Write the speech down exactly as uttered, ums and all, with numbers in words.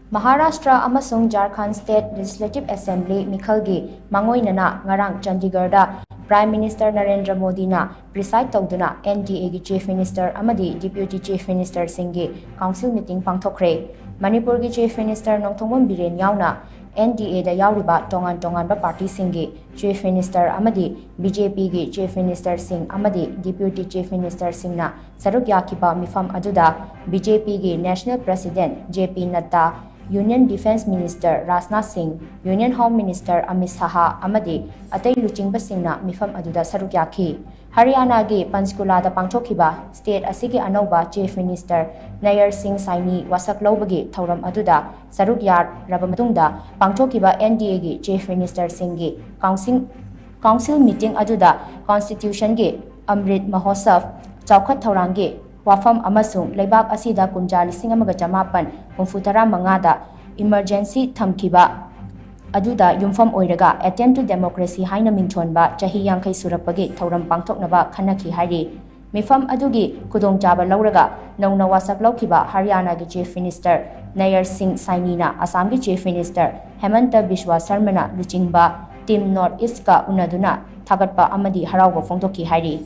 ꯃꯍꯥꯔꯥꯁꯇ꯭ꯔ ꯑꯃꯁꯨꯡ ꯖꯥꯔꯈꯟꯗ State Legislative Assembly ꯃꯤꯈꯜꯒꯤ ꯃꯥꯡꯑꯣꯏꯅꯅ ꯉꯔꯥꯡ ꯆꯟꯗꯤꯒꯔꯗ Prime Minister ꯅꯔꯦꯟꯗ꯭ꯔ ꯃꯣꯗꯤꯅ preside ꯇꯧꯗꯨꯅ N D Aꯒꯤ Chief Minister ꯑꯃꯗꯤ Deputy Chief Ministerꯁꯤꯡꯒꯤ council meeting ꯄꯥꯡꯊꯣꯛꯈ꯭ꯔꯦ꯫ ꯃꯅꯤꯄꯨꯔꯒꯤ Chief Minister ꯅꯣꯡꯊꯣꯝꯕꯝ ꯕꯤꯔꯦꯟ ꯌꯥꯎꯅ N D Aꯗ ꯌꯥꯎꯔꯤꯕ ꯇꯣꯉꯥꯟ ꯇꯣꯉꯥꯟꯕ partyꯁꯤꯡꯒꯤ Chief Minister ꯑꯃꯗꯤ B J Pꯒꯤ Chief Ministerꯁꯤꯡ ꯑꯃꯗꯤ Deputy Chief Ministerꯁꯤꯡꯅ ꯁꯔꯨꯛ ꯌꯥꯈꯤꯕ ꯃꯤꯐꯝ ꯑꯗꯨꯗ B J Pꯒꯤ National President J P Nadda, Union Defence Minister Rajnath ꯁꯤꯡ, Union Home Minister Amit Shah ꯑꯃꯗꯤ ꯑꯇꯩ ꯂꯨꯆꯤꯡꯕꯁꯤꯡꯅ ꯃꯤꯐꯝ ꯑꯗꯨꯗ ꯁꯔꯨꯛ ꯌꯥꯈꯤ꯫ ꯍꯔꯤꯌꯥꯅꯥꯒꯤ ꯄꯟꯆꯀꯨꯂꯥꯗ ꯄꯥꯡꯊꯣꯛꯈꯤꯕ state ꯑꯁꯤꯒꯤ ꯑꯅꯧꯕ Chief Minister ꯅꯌꯔ ꯁꯤꯡ ꯁꯥꯏꯅꯤ ꯋꯥꯁꯛ ꯂꯧꯕꯒꯤ ꯊꯧꯔꯝ ꯑꯗꯨꯗ ꯁꯔꯨꯛ ꯌꯥꯔꯕ ꯃꯇꯨꯡꯗ ꯄꯥꯡꯊꯣꯛꯈꯤꯕ N D Aꯒꯤ Chief Ministerꯁꯤꯡꯒꯤ council, council meeting ꯑꯗꯨꯗ Constitutionꯒꯤ Amrit Mahotsav, ꯆꯥꯎꯈꯠ ꯊꯧꯔꯥꯡꯒꯤ ꯋꯥꯐꯝ ꯑꯃꯁꯨꯡ ꯂꯩꯕꯥꯛ ꯑꯁꯤꯗ ꯀꯨꯝꯖꯥ ꯂꯤꯁꯤꯡ ꯑꯃꯒ ꯆꯃꯥꯄꯟ ꯍꯨꯝꯐꯨ ꯇꯔꯥ ꯃꯉꯥꯗ emergency ꯊꯝꯈꯤꯕ ꯑꯗꯨꯗ ꯌꯨꯝꯐꯝ ꯑꯣꯏꯔꯒ Attempt to Democracy ꯍꯥꯏꯅ ꯃꯤꯡꯊꯣꯟꯕ ꯆꯍꯤ ꯌꯥꯡꯈꯩ ꯁꯨꯔꯛꯄꯒꯤ ꯊꯧꯔꯝ ꯄꯥꯡꯊꯣꯛꯅꯕ ꯈꯟꯅꯈꯤ ꯍꯥꯏꯔꯤ꯫ ꯃꯤꯐꯝ ꯑꯗꯨꯒꯤ ꯈꯨꯗꯣꯡꯆꯥꯕ ꯂꯧꯔꯒ ꯅꯧꯅ ꯋꯥꯁꯛ ꯂꯧꯈꯤꯕ ꯍꯔꯤꯌꯥꯅꯥꯒꯤ Chief Minister ꯅꯌꯔ ꯁꯤꯡ ꯁꯥꯏꯅꯤꯅ ꯑꯁꯥꯝꯒꯤ Chief Minister ꯍꯦꯃꯟꯇ ꯕꯤꯁ꯭ꯋꯥ ꯁꯔꯃꯅ ꯂꯨꯆꯤꯡꯕ Team North Eastꯀ ꯎꯅꯗꯨꯅ ꯊꯥꯒꯠꯄ ꯑꯃꯗꯤ ꯍꯔꯥꯎꯕ ꯐꯣꯡꯗꯣꯛꯈꯤ ꯍꯥꯏꯔꯤ꯫